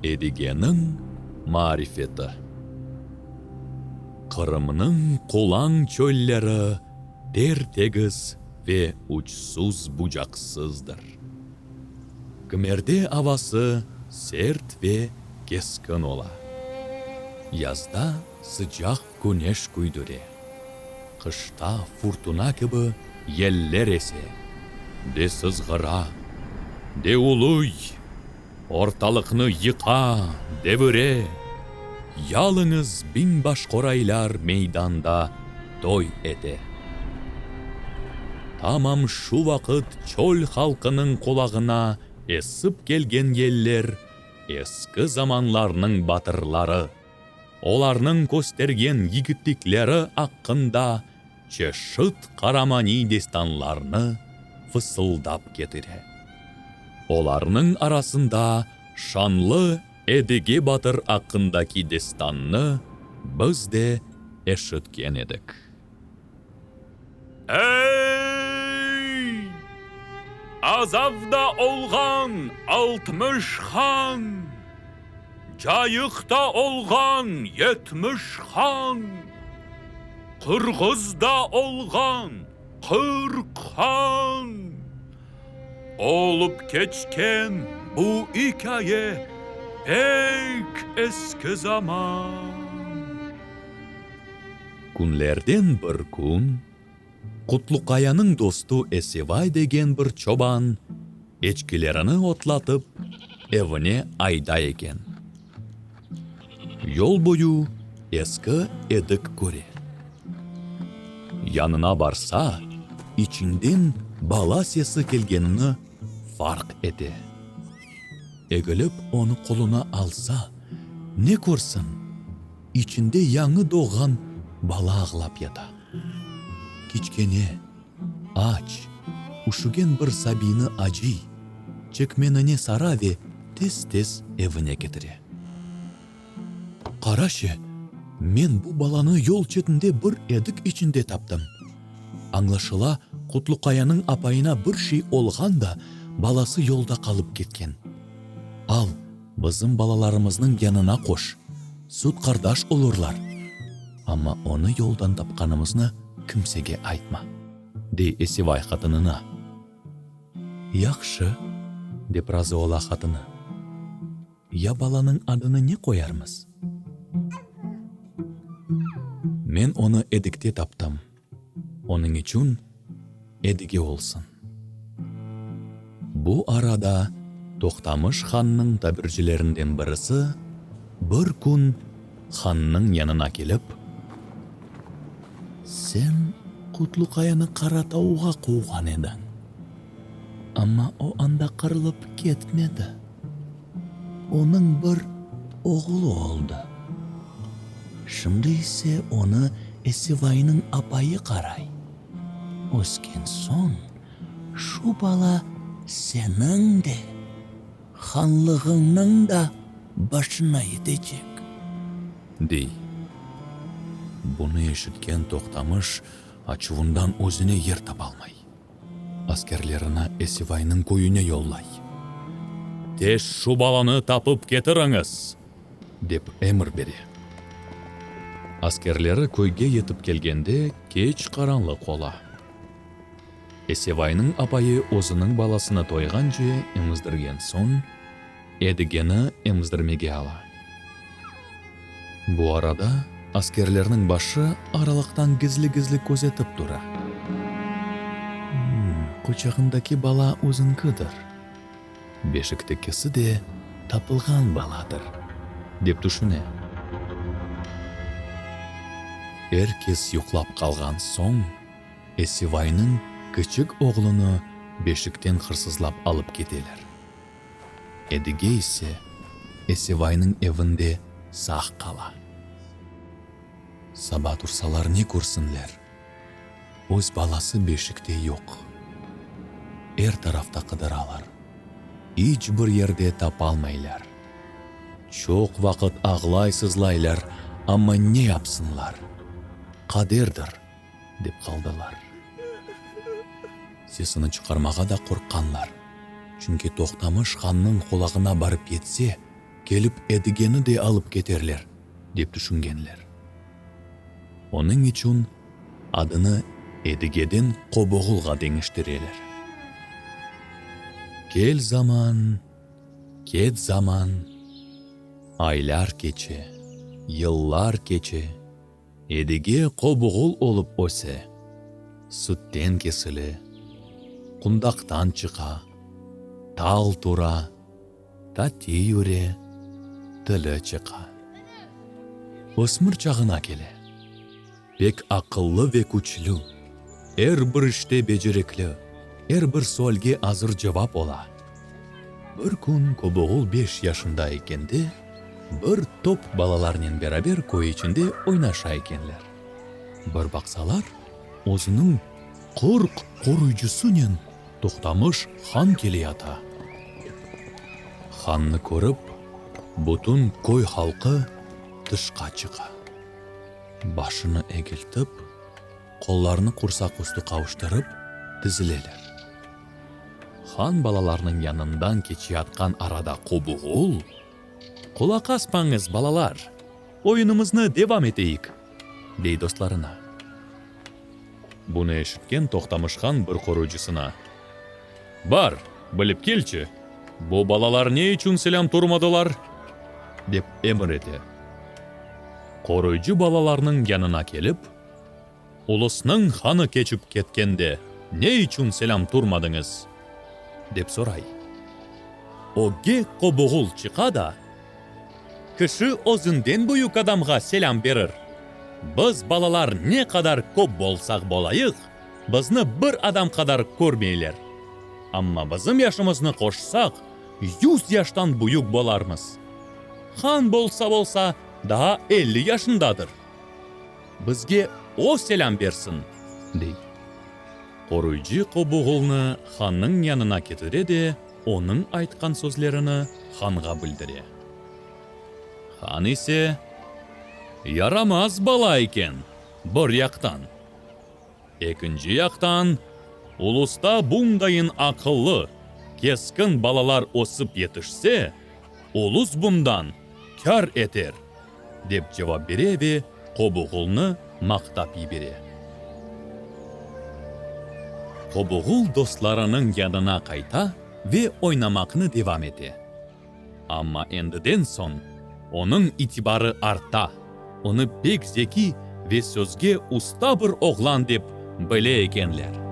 Edigeniñ maarifeti. Qırımnıñ qulañ çölleri ter-tegiz ve uçsuz-bucaqsızdır. Kimerde avası sert ve keskin ola. Yazda sıcaq küneş küydüre. Qışta furtuna kibi yeller ese, de sızğıra, de uluy, ortalıqnı yıqa, devire. Yalıñız biñbaşqoraylar meydanda toy ete. Tamam şu vaqıt çöl halqınıñ qulağına esip kelgen yeller eski zamanlarnıñ batırları, olarnıñ köstergen yigitlikleri aqqında çeşit qaramaniy destanlarnı fısıldap ketire. Olarnıñ arasında şanlı Edige batır aqqındaki destannı biz de eşitken edik. Ey, Azavda olğan 60 han, Cayıqta olğan 70 han, Qırğızda olğan 40 han, Olıp keçken bu ikâye pek eski zaman. Künlerden bir kün Qutluqayanıñ dostu Esevay degen bir çoban eçkilerini otlatıp, evine ayday eken. Yol boyu eski edik köre. Yanına barsa, içinden bala sesi kelgenini farq ete. Egilip onı qoluna alsa, ne körsin, içinde yañı doğğan bala ağlap yata. Kiçkene, aç, üşügen bir sabiyni acıy, çekmenine sara ve tez-tez evine ketire. Qaraşe, men bu balanı yol çetinde bir edik içinde taptım. Añlaşıla, Qutluqayanıñ apayına bir şey olğan da, balası yolda qalıp ketken. Al, bizim balalarımıznıñ yanına qoş, süt qardaş olurlar. Amma onı yoldan tapqanımıznı kimsege aytma, dey Esevay qatınına. Yahşı, dep razı ola qatını. Ya balanıñ adını ne qoyarmız? Men onı Edikte taptım, onıñ içün Edige olsun. Bu arada Toqtamış hannıñ tabircilerinden birisi bir kün hannıñ yanına kelip. Sen Qutluqayanı Qaratauğa quvğan ediñ, amma o anda qırılıp ketmedi. Onıñ bir oğlu oldı. Şimdi ise onı Esevaynıñ apayı qaray. Ösken soñ, şu bala seniñ de, hanlığıñnıñ da başına yetecek. Dey. Bunı eşitken Toqtamış açuvından özüne yer tapalmay. Askerlerini Esivaynıñ köyüne yollay. Tez şu balanı tapıp ketiriñiz! dep emir bere. Askerleri köyge yetip kelgende keç qaranlıq ola. Esevaynıñ apayı özüniñ balasını toyğance emizdirgen soñ, Edigeni emizdirmege ala. Bu arada askerlerniñ başı aralıqtan gizli-gizli közetip tura. Quçağındaki bala özüñkidir, beşiktekisi de tapılğan baladır, dep tüşüne. Er kes yuqlap qalğan soñ, Esivaynıñ kiçik oğlunı beşikten hırsızlap alıp keteler. Edige ise Esevaynıñ evinde sağ qala. Saba tursalar ne körsinler, öz balası beşikte yoq. Er tarafta qıdıralar, iç bir yerde tapalmaylar. Çoq vaqıt ağlay-sızlaylar, amma ne yapsınlar, qaderdir, dep qaldılar. Sesini çıqarmağa da qorqqanlar, çünki Toqtamış hannıñ qulağına barıp yetse, Kelip Edigeni de alıp keterler, dep tüşüngenler. Onıñ içün adını Edigeden Qoboğulğa deñiştireler. Kel zaman, ket zaman, aylar keçe, yıllar keçe, Edige Qoboğul olıp öse, sütten kesile, qundaqtan çıqa, tal tura, Tatiy yüre, tili çıqa. Ösmür çağına kele. Pek aqıllı ve küçlü, er bir işte becerikli, er bir sualge azır cevap ola. Bir kün Köboğul beş yaşında ekende, bir top balalarnen beraber köy içinde oynaşa ekenler. Bir baqsalar, özüniñ 40 qoruyıcısınen Toqtamış han keleyata. Hannı körip, bütün köy halqı tışqa çıqa. Başını egiltip, qollarını qursaq üstü qavuştırıp, tizileler. Han balalarnıñ yanından keçeyatqan arada Qobuğul, Qulaq aspañız, balalar, oyunımıznı devam eteyik, dey dostlarına. Bunı eşitken Toqtamış han bir qoruyıcısına, Bar, bilip kelçi, bu balalar ne içün selâm turmadılar? dep emir ete. Qoruyıcı balalarnıñ yanına kelip, Ulusnıñ hanı keçip ketkende ne içün selâm turmadıñız? dep soray. Ögge Qobuğul çıqa da, Kişi özünden büyük adamğa selâm berir. Biz balalar ne qadar köp bolsaq bolayıq, bizni bir adam qadar körmeyler. Amma bizim yaşımıznı qoşsaq, yüz yaştan büyük bolarmız. Han bolsa-bolsa daa 50 yaşındadır. Bizge o selâm bersin, dey. Qoruyıcı Qobuğulnı hannıñ yanına ketire de, onıñ aytqan sözlerini hanğa bildire. Han ise, Yaramaz bala eken, bir yaqtan. Ekinci yaqtan, ulusta bundayın aqıllı, keskin balalar ösip yetişse, ulus bundan kâr eter, dep cevap bere ve Qobuğulnı maqtap yibere. Qobuğul dostlarınıñ yanına qayta ve oynamaqnı devam ete. Amma endiden soñ onıñ itibarı arta, onı pek zeki ve sözge usta bir oğlan dep bile ekenler.